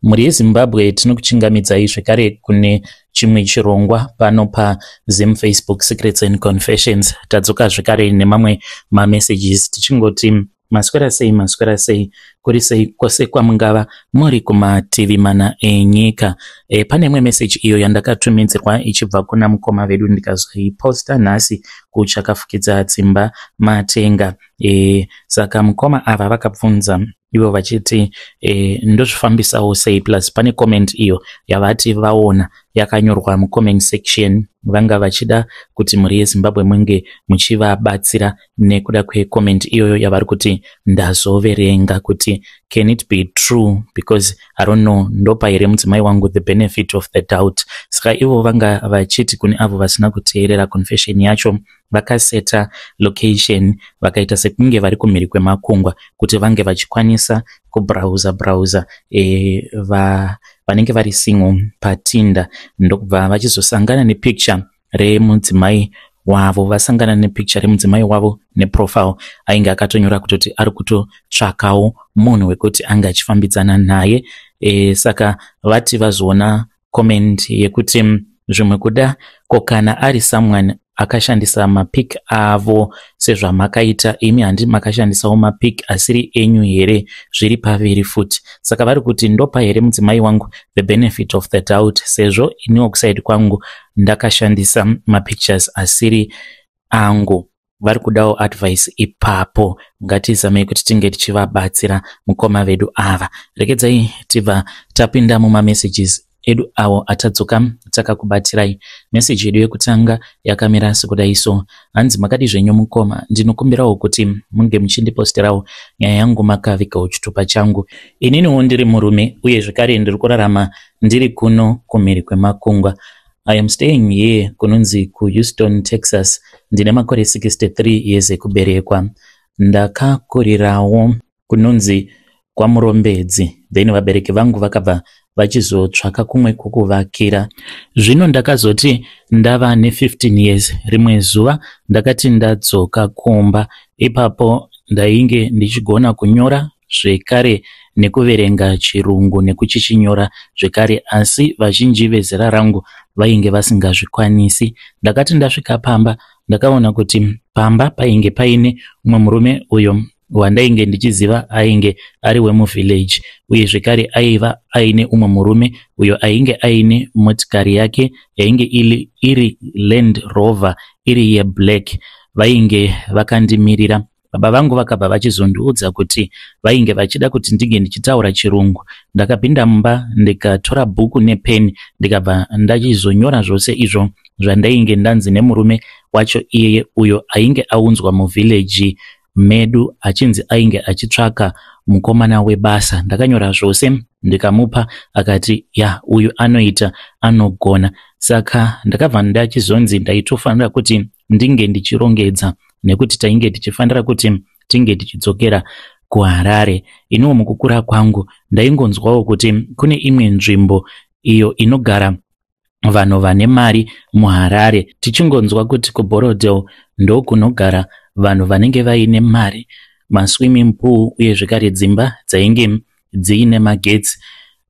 Mhuri yeZimbabwe, tinokuchingamidzai zvekare kune chimwe chirongwa pano paZim Facebook Secrets and Confessions. Tadzoka zvekare nemamwe mamessages tichingoti maswera sei, maswera sei, kuri sei kwose kwamungava muri kumativi mana enyika. Pane imwe meseji iyo yandakatumidzirwa ichibva kuna mukoma vedu, ndikazoiposta nhasi kuchakafukidza dzimba matenga. Saka mukoma ava vakabvunza ivo vachiti ndozvifambisawo sei, plus pane comment iyo yavati vaona yakanyorwa mucomment section. Vanga vachida kuti mhuri yeZimbabwe munge muchivabatsira nekuda kwecomment iyoyo yavari kuti ndazoverenga, kuti can it be true, because I don't know, ndopa here mudzimai wangu the benefit of the doubt? Saka ivo vanga vachiti kune avo vasina kuteerera confession yacho, vakaseta location, vakaita sekunge vari kumhiri kwemakungwa kuti vange vachikwanisa kubrowsa browsa vanenge vari single paTinder, ndokubva vachizosangana nepicture remudzimai wavo. Vasangana nepicture remudzimai wavo neprofile, ainge akatonyora kutoti ari kutotsvakawo munhu wekuti ange achifambidzana naye. Saka vati vazoona comment yekuti zvimwe kuda ko kana ari someone akashandisa mapic avo sezvamakaita imi, handi makashandisawo mapic asiri enyu here? Zviri paviri futi. Saka vari kuti ndopa here mudzimai wangu the benefit of the doubt, sezvo iniwo kuside kwangu ndakashandisa mapictures asiri angu? Vari kudawo advice ipapo. Ngatizamei kuti tinge tichivabatsira mukoma vedu ava. Rekedzai tibva tapinda mumamessages edu awo atadzoka takakubatirai. Meseji yedu yekutanga yakamira sekudai so, hanzi, "Makadi zvenyu mukoma? Ndinokumbirawo kuti munge muchindiposterawo nyaya yangu makavigawo chitupa changu. Ininiwo ndiri murume uye zvekare ndiri kurarama ndiri kuno kumhiri kwemakungwa. I am staying here kunonzi kuHouston, Texas. Ndine makore 63 years ekuberekwa. Ndakakurirawo kunonzi kwaMurombedzi, then vabereki vangu vakabva vachizotsvaka kumwe kwokuvakira. Zvino ndakazoti ndava ne15 years, rimwe zuva ndakati ndadzoka kumba. Ipapo ndainge ndichigona kunyora zvekare nekuverenga chirungu nekuchichinyora zvekare, asi vazhinji vezera rangu vainge vasingazvikwanisi. Ndakati ndasvika pamba, ndakaona kuti pamba painge paine umwe murume uyo wandainge ndichiziva, ainge ari wemuvillage, uye zvekare aiva aine umwe murume uyo ainge aine motikari yake yainge iri Land Rover iri yeblack. Vainge vakandimirira. Baba vangu vakabva vachizondiudza kuti vainge vachida kuti ndinge ndichitaura chirungu. Ndakapinda mumba, ndikatora bhuku nepeni, ndikabva ndachizonyora zvose izvo zvandainge ndanzi nemurume wacho iyeye, uyo ainge aunzwa muvillage medu achinzi ainge achitsvaka mukomana webasa. Ndakanyora zvose ndikamupa, akati ya, uyu anoita, anogona. Saka ndakabva ndachizonzi ndaitofanira kuti ndinge ndichirongedza nekuti tainge tichifanira kuti tinge tichidzokera kuHarare. Iniwo mukukura kwangu ndaingonzwawo kuti kune imwe nzvimbo iyo inogara vanhu vane mari muHarare, tichingonzwa kuti kuBorrowdale ndokunogara vanhu vanenge vaine mari, maswimming pool uye zvekare dzimba dzainge dziine magetsi.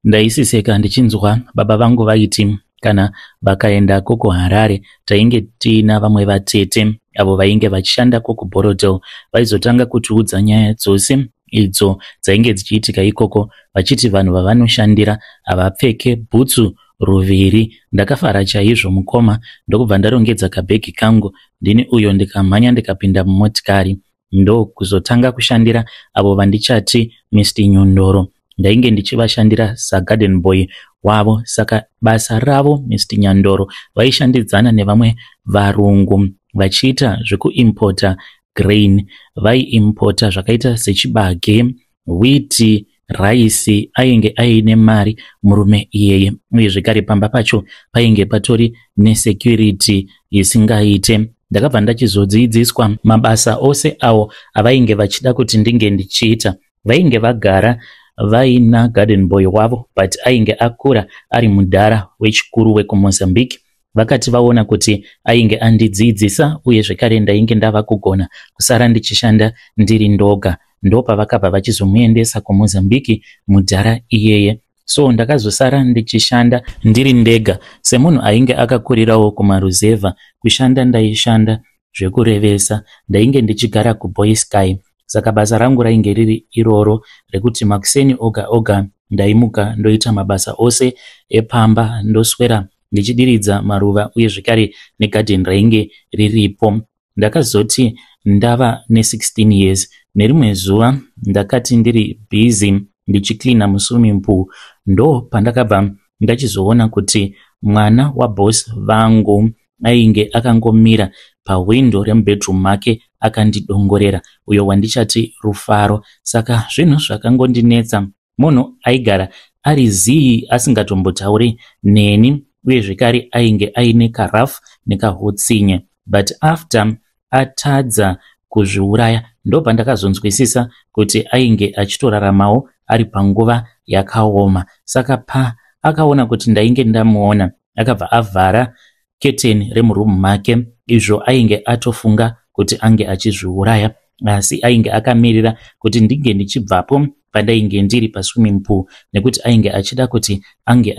Ndaisiseka ndichinzwa baba vangu vaiti kana vakaendako kuHarare, tainge tiina vamwe vatete avo vainge vachishandako kuBorrowdale, vaizotanga kutiudza nyaya dzose idzo dzainge dzichiitika ikoko, vachiti vanhu vavanoshandira havapfeke bhutsu ruviri. Ndakafara chaizvo mukoma, ndokubva ndarongedza kabhegi kangu, ndini uyo, ndikamhanya ndikapinda mumotikari, ndokuzotanga kushandira avo vandichati Mr Nyondoro. Ndainge ndichivashandira sagarden boy wavo. Saka basa ravo Mr Nyandoro vaishandidzana nevamwe varungu vachiita zvekuimpota grain. Vaiimpota zvakaita sechibage, wheat, raisi. Ainge aine mari murume iyeye, uye zvekare pamba pacho painge patori nesecurity isingaite. Ndakabva ndachizodzidziswa mabasa ose awo avainge vachida kuti ndinge ndichiita. Vainge vagara vaina garden boy wavo, but ainge akura, ari mudhara wechikuru wekuMozambique. Vakati vaona kuti ainge andidzidzisa uye zvekare ndainge ndava kugona kusara ndichishanda ndiri ndoga, ndopavakabva vachizomuendesa kuMozambique mudhara iyeye. So ndakazosara ndichishanda ndiri ndega semunhu ainge akakurirawo kumaruzevha. Kushanda ndaishanda zvekurevesa. Ndainge ndichigara kuBoysky saka basa rangu rainge riri iroro rekuti makuseni oga oga ndaimuka ndoita mabasa ose epamba ndoswera ndichidiridza maruva uye zvekare negadheni rainge riripo. Ndakazoti ndava ne16 years nerimwe zuva ndakati ndiri busy ndichicleana muswimming pool ndo pandakabva ndachizoona kuti mwana waboss vangu ainge akangomira pahwindo remubedroom make akandidongorera, uyo wandichati Rufaro. Saka zvinhu zvakangondinetsa. Munhu aigara ari zii asingatombotauri neni uye zvekare ainge aine karafu nekahutsinye, but after atadza kuzviuraya ndopandakazonzwisisa kuti ainge achitoraramawo ari panguva yakaoma. Saka paakaona kuti ndainge ndamuona, akabva avhara keteni remurumu make, izvo ainge atofunga kuti ange achizviuraya, asi ainge akamirira kuti ndinge ndichibvapo pandainge ndiri paswimming pool nekuti ainge achida kuti ange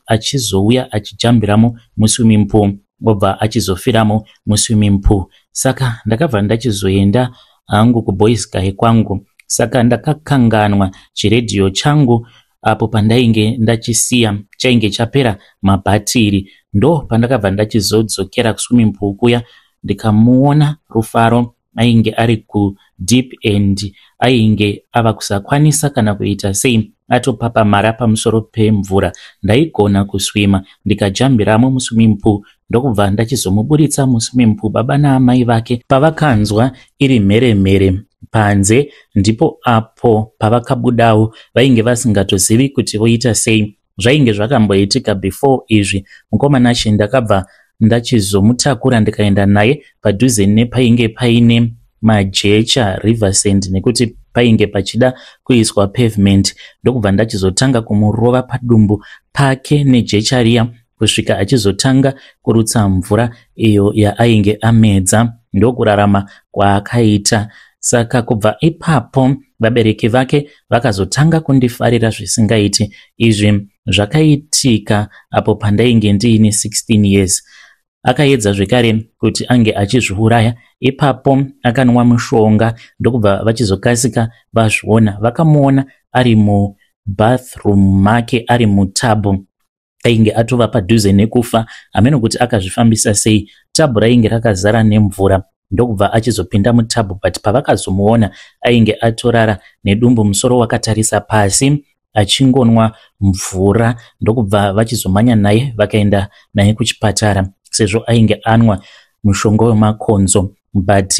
achizouya achijambiramo muswimming pool obva achizofiramo muswimming pool. Saka ndakabva ndachizoenda hangu kuBoysky kwangu. Saka ndakakanganwa chiredhiyo changu apo pandainge ndachisiya, chainge chapera mabhatiri. Ndo pandakabva ndachizodzokera kuswimming pool kuya ndikamuona Rufaro ainge ari kudeep end, ainge ava kusakwanisa kana kuita sei, atopapamara pamusoro pemvura. Ndaigona kuswima ndikajambiramo muswimming pool ndokubva ndachizomuburitsa muswimming pool. Baba naamai vake pavakanzwa iri mheremhere panze ndipo apo pavakabudawo, vainge vasingatozivi kuti voita sei. Zvainge zvakamboitika before izvi. Mukomana She ndakabva ndachizomutakura ndikaenda naye padhuze nepainge paine majecha, river sand, nekuti painge pachida kuiswa pavement, ndokubva ndachizotanga kumurova padumbu pake nejecha riya kusvika achizotanga kurutsa mvura iyo yaainge amedza. Ndokurarama kwaakaita. Saka kubva ipapo vabereki vake vakazotanga kundifarira zvisingaiti. Izvi zvakaitika apo pandainge ndiine 16 years. Akaedza zvekare kuti ange achizviuraya. Ipapo akanwa mushonga ndokubva vachizokasika vazviona. Vakamuona ari mubathroom make ari mutabhu, ainge atova padhuze nekufa. Hameno kuti akazvifambisa sei. Tabhu rainge rakazara nemvura ndokubva achizopinda mutabhu, but pavakazomuona ainge atorara nedumbu, musoro wakatarisa pasi, achingonwa mvura, ndokubva vachizomhanya naye vakaenda naye kuchipatara sezvo ainge anwa mushonga wemakonzo, but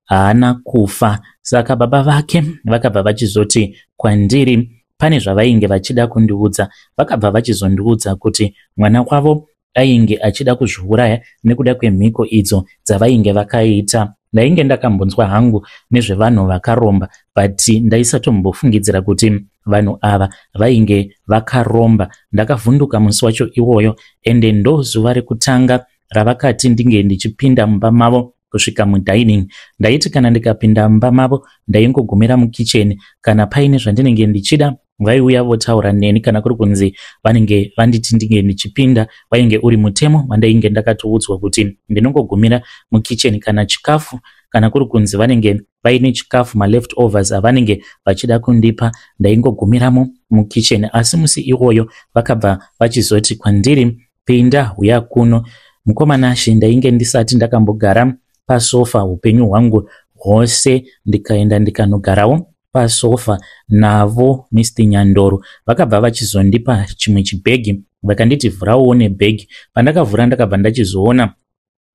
haana kufa. Saka baba vake vakabva vachizoti kwandiri pane zvavainge vachida kundiudza. Vakabva vachizondiudza kuti mwana wavo ainge achida kuzviuraya nekuda kwemhiko idzo dzavainge vakaita. Ndainge ndakambonzwa hangu nezvevanhu vakaromba, but ndaisatombofungidzira kuti vanhu ava vainge vakaromba. Ndakavhunduka musi wacho iwoyo, ende ndo zuva rekutanga ravakati ndinge ndichipinda mumba mavo kusvika mudining. Ndaiti kana ndikapinda mumba mavo ndaingogumira mukicheni. Kana paine zvandinenge ndichida vaiuya votaura neni. Kana kuri kunzi vanenge vanditi ndinge ndichipinda, wainge uri mutemo wandainge ndakatoudzwa kuti ndinongogumira mukicheni. Kana chikafu, kana kuri kunzi vanenge vaine chikafu, maleft overs avanenge vachida kundipa, ndaingogumiramo mukicheni. Asi musi iwoyo vakabva vachizoti kwandiri, "Pinda, huya kuno." Mukomana She, ndainge ndisati ndakambogara pasofa upenyu hwangu hwose. Ndikaenda ndikanogarawo pasofa navo. Mr Nyandoro vakabva vachizondipa chimwe chibhegi, vakanditi, "Vhurawo nebhegi." Pandakavhura ndakabva ndachizoona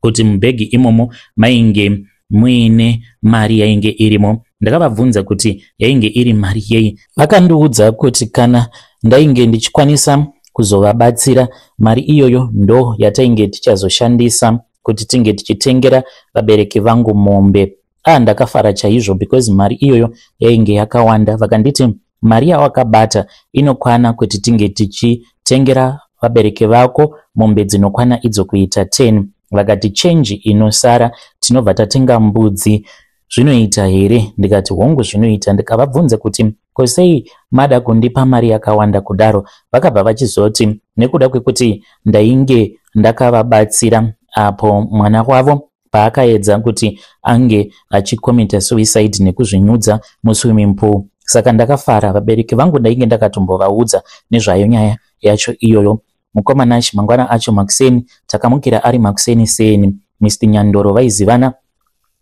kuti mubhegi imomo mainge muine mari yainge irimo. Ndakavabvunza kuti yainge iri mari yei. Vakandiudza kuti kana ndainge ndichikwanisa kuzovabatsira, mari iyoyo ndo yatainge tichazoshandisa kuti tinge tichitengera vabereki vangu mombe. Ah, ndakafara chaizvo because mari iyoyo yainge yakawanda. Vakanditi, "Mari yawakabata inokwana kuti tinge tichitengera vabereki vako mombe dzinokwana idzo kuita 10." Vakati, "Chenji inosara tinobva tatenga mbudzi. Zvinoita here?" Ndikati, "Hongu, zvinoita." Ndikavabvunza kuti Ko sei mada kundipa mari yakawanda kudaro? Vakabva vachizoti nekuda kwekuti ndainge ndakavabatsira apo mwana wavo paakaedza kuti ange achikomita suicide nekuzvinyudza muswimming pool. Saka ndakafara, vabereki vangu ndainge ndakatombovaudza nezvayo nyaya yacho iyoyo. Mukoma Nash, mangwana acho makuseni takamukira ari makuseni seni. Mr Nyandoro vaizivana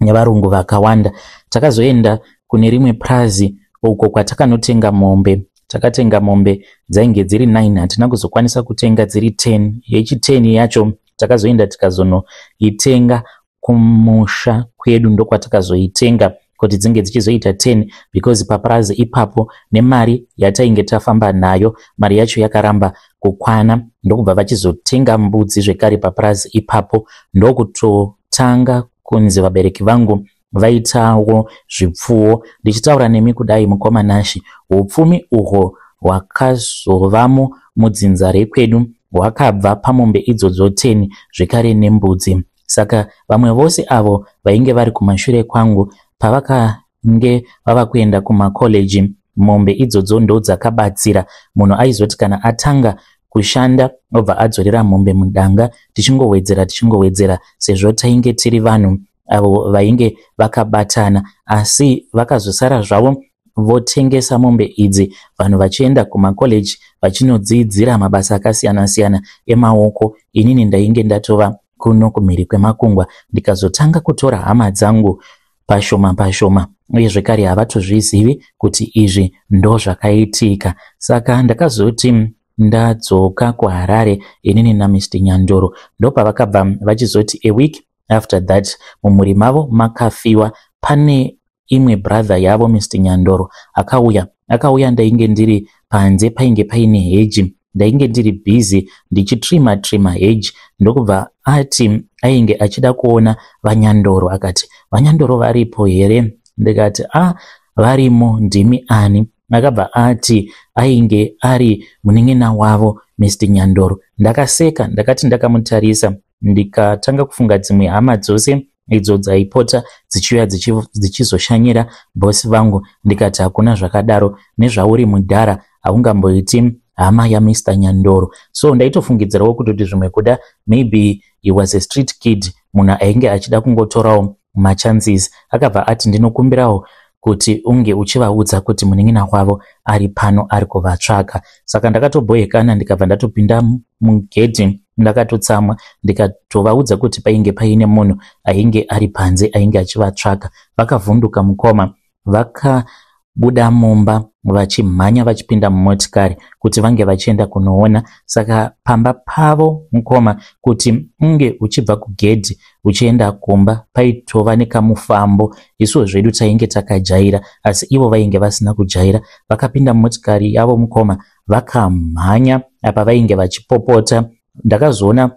nevarungu vakawanda. Takazoenda kune rimwe purazi uko kwatakanotenga mombe. Takatenga mombe dzainge dziri 9, hatina kuzokwanisa kutenga dziri 10. Yechi 10 yacho takazoenda tikazonoitenga kumusha kwedu, ndokwatakazoitenga kuti dzinge dzichizoita 10 because papurazi ipapo nemari yatainge tafamba nayo, mari yacho yakaramba kukwana. Ndokubva vachizotenga mbudzi zvekare papurazi ipapo, ndokutotanga kunzi vabereki vangu vaitawo zvipfuwo. Ndichitaura nemi kudai, mukoma Nashi, upfumi uhwo hwakazovamo mudzinza rekwedu hwakabva pamombe idzodzo 10 zvekare nembudzi. Saka vamwe vose avo vainge vari kumashure kwangu pavakange vava kuenda kumakoleji, mombe idzodzo ndodzakabatsira. Munhu aizoti kana atanga kushanda obva adzorera mombe mudanga, tichingowedzera tichingowedzera, sezvo tainge tiri vanhu avo vainge vakabatana. Asi vakazosara zvavo votengesa mombe idzi, vanhu vachienda kumakoleji vachinodzidzira mabasa akasiyana-siyana emaoko. Inini ndainge ndatova kuno kumhiri kwemakungwa, ndikazotanga kutora hama dzangu pashoma pashoma, uye zvekare havatozvizivi kuti izvi ndo zvakaitika. Saka ndakazoti ndadzoka kuHarare inini naMr Nyandoro, ndopavakabva vachizoti a week after that mumhuri mavo makafiwa. Pane imwe brother yavo Mr Nyandoro akauya. Akauya ndainge ndiri panze, painge paine hedge, ndainge ndiri busy ndichitrima trima hedge, ndokubva ati ainge achida kuona vaNyandoro. Akati, "VaNyandoro varipo here?" Ndikati, "A, ah, varimo, ndimi ani?" Akabva ati ainge ari munin'ina wavo Mr Nyandoro. Ndakaseka, ndakati ndakamutarisa ndikatanga kufunga dzimwe hama dzose idzo dzaipota dzichiuya dzichizoshanyira bhosi vangu, ndikati hakuna zvakadaro, nezvauri mudhara haungamboiti hama yaMr Nyandoro. So ndaitofungidzirawo kutoti zvimwe kuda maybe he was a street kid, munhu ainge achida kungotorawo machances. Akabva ati, "Ndinokumbirawo kuti unge uchivaudza kuti munin'ina wavo ari pano, ari kuvatsvaka." Saka ndakatobhoyekana, ndikabva ndatopinda mugedhi ndakatotsamwa, ndikatovaudza kuti painge paine munhu ainge ari panze ainge achivatsvaka. Vakavhunduka mukoma, vakabuda mumba vachimhanya vachipinda mumotikari kuti vange vachienda kunoona. Saka pamba pavo mukoma, kuti unge uchibva kugedhi uchienda kumba paitova nekamufambo. Isuwo zvedu tainge takajaira, asi ivo vainge vasina kujaira. Vakapinda mumotikari yavo mukoma, vakamhanya, apa vainge vachipopota. Ndakazoona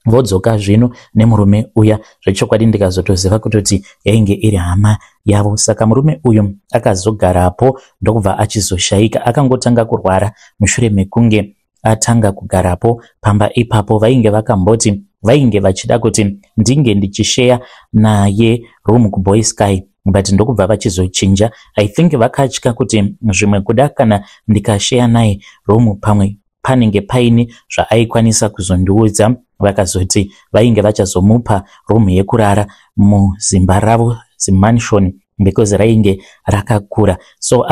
vodzoka zvino nemurume uya zvechokwadi, ndikazotoziva kutoti yainge iri hama yavo. Saka murume uyu akazogarapo ndokubva achizoshayika. Akangotanga kurwara mushure mekunge atanga kugarapo pamba ipapo. Vainge vakamboti vainge vachida kuti ndinge ndichisheya naye room kuBoy Sky, but ndokubva vachizochinja. I think vakatya kuti zvimwe kuda kana ndikasheya naye room pamwe panenge paine zvaaikwanisa kuzondiudza. Vakazoti vainge vachazomupa room yekurara muzimba ravo, zimansion, because rainge rakakura. So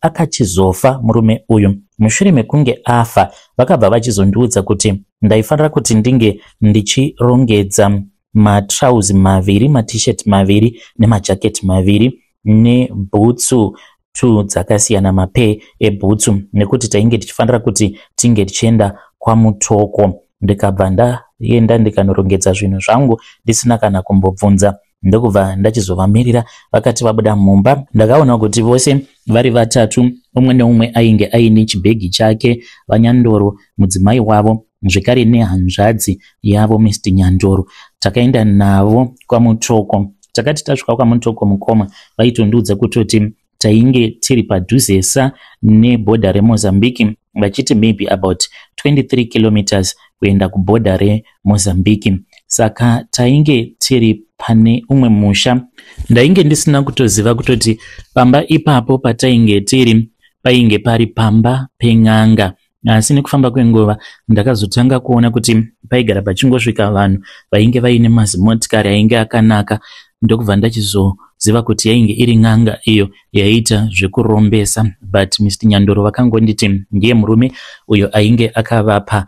akachizofa murume uyu. Mushure mekunge afa, vakabva vachizondiudza kuti ndaifanira kuti ndinge ndichirongedza matrauzi 2, matshirt 2 nemajaketi 2 nebhutsu 2 dzakasiyana, mapair ebhutsu, nekuti tainge tichifanira kuti tinge tichienda kwaMutoko. Ndikabva ndaenda ndikanorongedza zvinhu zvangu ndisina kana kumbobvunza, ndokubva ndachizovamirira. Vakati vabuda mumba, ndakaona kuti vose vari vatatu, umwe neumwe ainge aine chibhegi chake, vaNyandoro, mudzimai wavo, zvekare nehanzvadzi yavo Mr Nyandoro. Takaenda navo kwaMutoko. Takati tasvika kwaMutoko mukoma, vaitondiudza kutoti tainge tiri padhuzesa nebhodha reMozambique, vachiti maybe about 23 kilometers kuenda kubhodha reMozambique. Saka tainge tiri pane umwe musha. Ndainge ndisina kutoziva kutoti pamba ipapo patainge tiri Painge pari pamba pen'anga. Asi nekufamba kwenguva ndakazotanga kuona kuti paigara pachingosvika vanhu vainge vaine mazimotikari ainge akanaka, ndokubva ndachizoziva kuti yainge iri n'anga iyo yaiita zvekurombesa. But Mr Nyandoro vakangonditi ndiye murume uyo ainge akavapa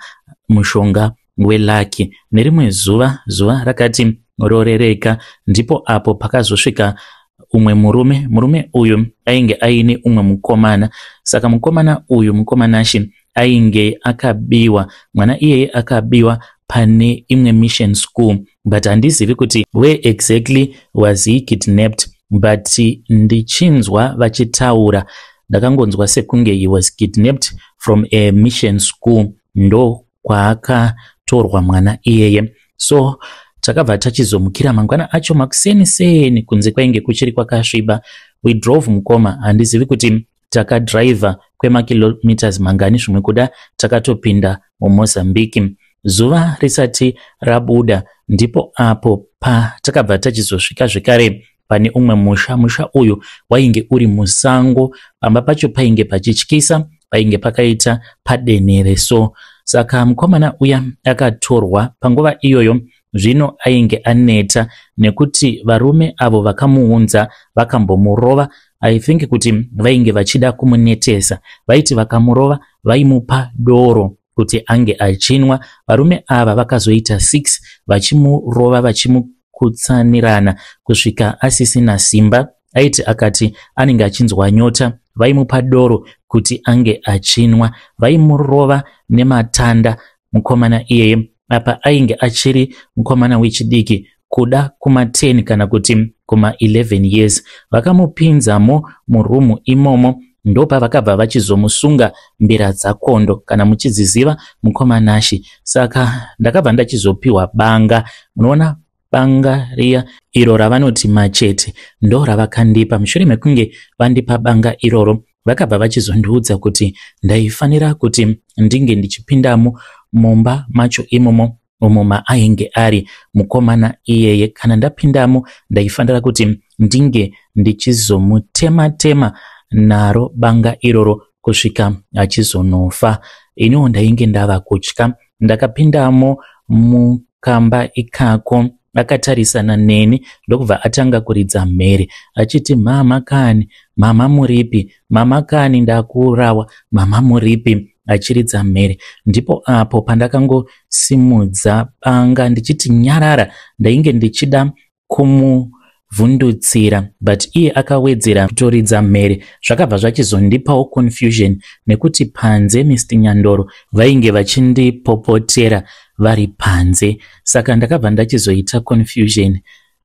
mushonga welucky. Nerimwe zuva, zuva rakati rorereka, ndipo apo pakazosvika umwe murume. Murume uyu ainge aine umwe mukomana. Saka mukomana uyu, mukomanashi, ainge akabiwa. Mwana iyeye akabiwa pane imwe mission school, but handizivi kuti where exactly was he kidnapped, but ndichinzwa vachitaura ndakangonzwa sekunge he was kidnapped from a mission school, ndo kwaakatorwa mwana iyeye. So takabva tachizomukira mangwana acho makuseni seni, kunze kwainge kuchiri kwakasviba. We drove, mukoma, handizivi kuti takadhiraivha kwemakilometers mangani, zvimwe kuda takatopinda muMozambique zuva risati rabuda. Ndipo apo patakabva tachizosvika zvekare pane umwe musha. Musha uyu wainge uri musango. Pamba pacho painge pachityisa, painge pakaita padenhere. So saka mukomana uya akatorwa panguva iyoyo. Zvino ainge aneta nekuti varume avo vakamuunza vakambomurova. I think kuti vainge vachida kumunetesa. Vaiti vakamurova vaimupa doro kuti ange achinwa. Varume ava vakazoita 6 vachimurova, vachimukutsanirana kusvika asisina simba. Aiti akati anenge achinzwa nyota, vaimupa doro kuti ange achinwa. Vaimurova nematanda mukomana iyeye. Apa ainge achiri mukomana wechidiki, kuda kuma10 kana kuti kuma11 years. Vakamupinzamo murumu imomo, ndopavakabva vachizomusunga mbira dzakondo, kana muchidziziva, mukomanashi. Saka ndakabva ndachizopiwa banga. Munoona banga riya iro ravanoti machete, ndo ravakandipa. Mushure mekunge vandipa banga iroro, vakabva vachizondiudza kuti ndaifanira kuti ndinge ndichipindamo mumba macho imomo, umo maainge ari mukomana iyeye. Kana ndapindamo, ndaifanira kuti ndinge ndichizomutema-tema naro banga iroro kusvika achizonofa. Iniwo ndainge ndava kutya. Ndakapindamo mukamba ikako, akatarisana neni, ndokubva atanga kuridza mhere achiti, "Mama kani, mama muripi? Mama kani, ndakuurawa, mama muripi?" Achiridza mhere. Ndipo apo pandakangosimudza banga ndichiti, "Nyarara." Ndainge ndichida kumuvhundutsira, but iye akawedzera kutoridza mhere. Zvakabva zvachizondipawo confusion nekuti panze Mr Nyandoro vainge vachindipopotera vari panze. Saka ndakabva ndachizoita confusion.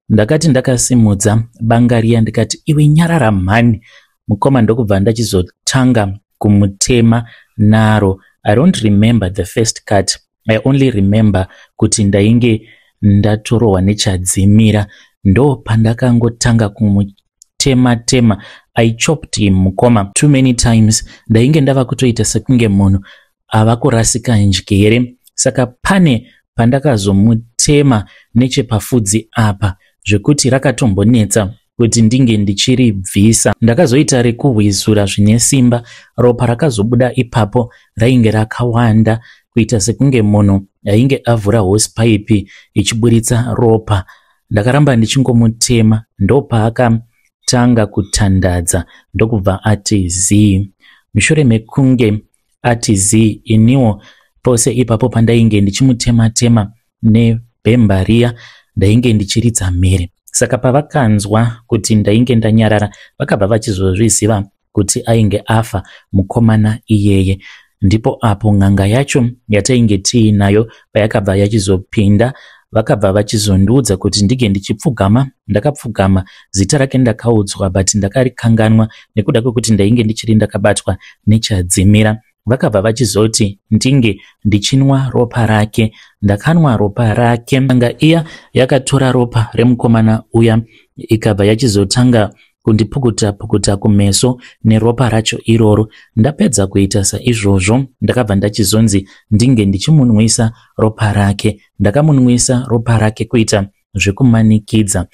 Ndakati ndakasimudza banga riya ndikati, "Iwe, nyarara mhani, mukoma." Ndokubva ndachizotanga kumutema naro. I don't remember the first cut. I only remember kuti ndainge ndatorohwa nechadzimira. Ndo pandakangotanga kumutema tema. I chopped him, mukoma, too many times. Ndainge ndava kutoita sekunge munhu ava kurasika njere. Saka pane pandakazomutema nechepafudzi apa zvekuti rakatombonetsa kuti ndinge ndichiribvisa. Ndakazoita rekuhwizura zvine simba. Ropa rakazobuda ipapo rainge rakawanda, kuita sekunge munhu ainge avhura hosipaipi ichiburitsa ropa. Ndakaramba ndichingomutema, ndopaakatanga kutandadza, ndokubva ati zii. Mushure mekunge ati zii, iniwo pose ipapo pandainge ndichimutema-tema nebhemba riya, ndainge ndichiridza mhere. Saka pavakanzwa kuti ndainge ndanyarara, vakabva vachizozviziva kuti ainge afa mukomana iyeye. Ndipo apo n'anga yacho yatainge tiinayo payakabva yachizopinda, vakabva vachizondiudza kuti ndinge ndichipfugama. Ndakapfugama. Zita rake ndakaudzwa, but ndakarikanganwa nekuda kwekuti ndainge ndichiri ndakabatwa nechadzimira. Vakabva vachizoti ndinge ndichinwa ropa rake. Ndakanwa ropa rake. N'anga iya yakatora ropa remukomana uya, ikabva yachizotanga kundipukuta pukuta kumeso neropa racho iroro. Ndapedza kuita saizvozvo, ndakabva ndachizonzi ndinge ndichimunwisa ropa rake. Ndakamunwisa ropa rake kuita zvekumanikidza.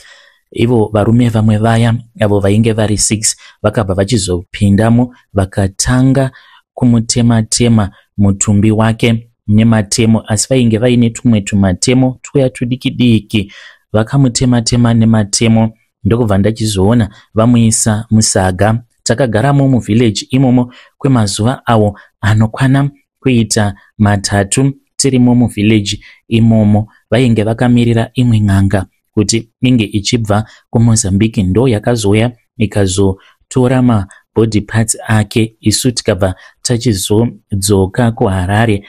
Ivo varume vamwe vaya avo vainge vari 6 vakabva vachizopindamo vakatanga kumutema-tema mutumbi wake nematemo, asi vainge vaine tumwe tumatemo twuya tudiki diki. Vakamutema-tema nematemo ndokubva ndachizoona vamuisa musaga. Takagaramo muvillage imomo kwemazuva awo anokwana kuita 3 tirimo muvillage imomo. Vainge vakamirira imwe n'anga kuti inge ichibva kuMozambique, ndo yakazouya ikazotora mabody parts ake. Isu tikabva tachizodzoka kuHarare.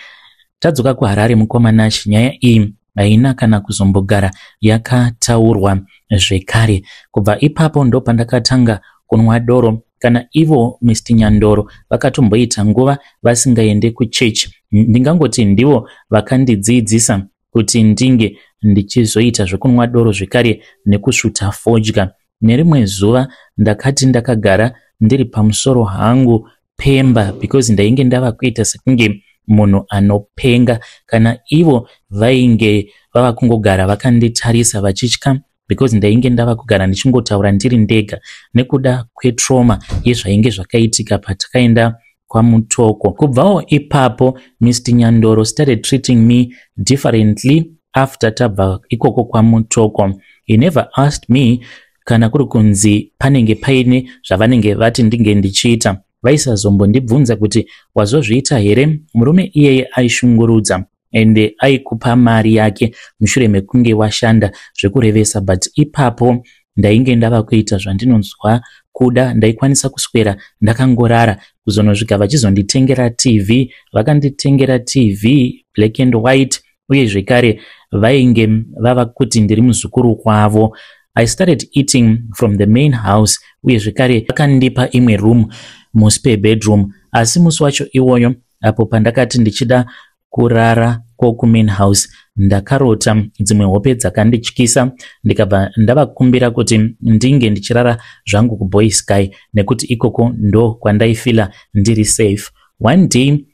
Tadzoka kuHarare, mukoma Nash, nyaya iyi haina kana kuzombogara yakataurwa zvekare. Kubva ipapo ndo pandakatanga kunwa doro. Kana ivo Mr Nyandoro vakatomboita nguva vasingaende kuchechi. Ndingangoti ndivo vakandidzidzisa kuti ndinge ndichizoita zvekunwa doro zvekare nekusvuta fodya. Nerimwe zuva ndakati ndakagara ndiri pamusoro hangu pemba, because ndainge ndava kuita sekunge munhu anopenga. Kana ivo vainge vava kungogara vakanditarisa vachitya, because ndainge ndava kugara ndichingotaura ndiri ndega nekuda kwetrauma yezvainge zvakaitika patakaenda kwaMutoko. Kubvawo ipapo, Mr Nyandoro started treating me differently after tabva ikoko kwaMutoko. He never asked me kana kuri kunzi panenge paine zvavanenge vati ndinge ndichiita. Vaisazombondibvunza kuti wazozviita here. Murume iyeye aishungurudza ende aikupa mari yake mushure mekunge washanda zvekurevesa, but ipapo ndainge ndava kuita zvandinonzwa kuda. Ndaikwanisa kuswera ndakangorara kuzonosvika vachizonditengera TV. Vakanditengera TV, black and white, uye zvekare vainge vava kuti ndiri muzukuru wavo. I started eating from the main house, uye zvekare vakandipa imwe room muspare bedroom. Asi musi wacho iwoyo, apo pandakati ndichida kurara kwokumain house, ndakarota dzimwe hope dzakandityisa, ndikabva ndavakumbira kuti ndinge ndichirara zvangu kuboy sky, nekuti ikoko ndo kwandaifeela ndiri safe. One day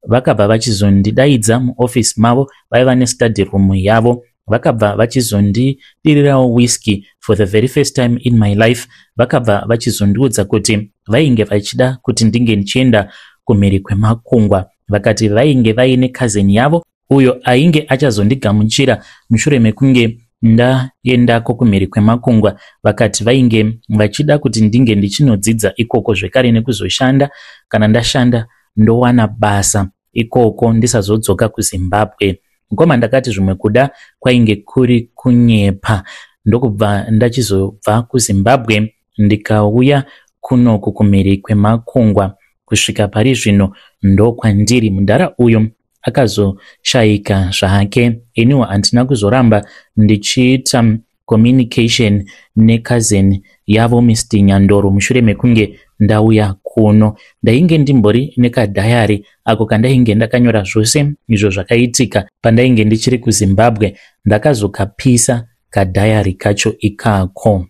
vakabva vachizondidaidza muofisi mavo. Vaiva nestudy room yavo. Vakabva vachizondidirirawo whisky for the very first time in my life. Vakabva vachizondiudza kuti vainge vachida kuti ndinge ndichienda kumhiri kwemakungwa. Vakati vainge vaine cousin yavo uyo ainge achazondigamuchira mushure mekunge ndaendako kumhiri kwemakungwa. Vakati vainge vachida kuti ndinge ndichinodzidza ikoko zvekare nekuzoshanda. Kana ndashanda, ndowana basa ikoko, ndisazodzoka kuZimbabwe. Mukoma, ndakati zvimwe kuda kwainge kuri kunyepa, ndokubva ndachizobva kuZimbabwe ndikauya kunoku kumhiri kwemakungwa. Kusvika pari zvino ndokwandiri. Mudhara uyu akazoshayika zvake. Iniwo handina kuzoramba ndichiita communication necousin yavo Mr Nyandoro mushure mekunge ndauya kuno. Ndainge ndimbori nekadiary ako kandainge ndakanyora zvose izvo zvakaitika pandainge ndichiri kuZimbabwe. Ndakazokapisa kadiary kacho ikako.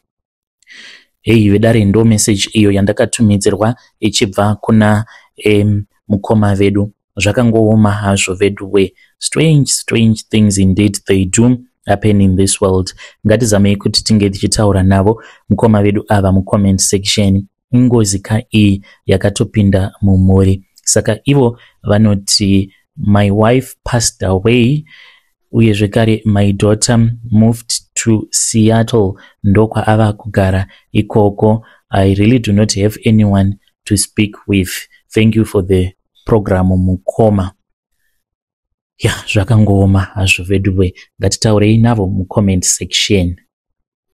Hei vedare, ndo message iyo yandakatumidzirwa ichibva kuna mukoma vedu. Zvakangooma hazvo veduwe. Strange, strange things indeed, they do happen in this world. Ngatizamei kuti tinge tichitaura navo mukoma vedu ava mucomment section. Ingozi ka iyi yakatopinda mumhuri. Saka ivo vanoti, "My wife passed away, uye zvekare my daughter moved to Seattle, ndokwaava kugara ikoko. I really do not have anyone to speak with. Thank you for the program, mukoma." Ya, zvakangooma hazvo veduwe. Ngatitaurei navo mucomment section.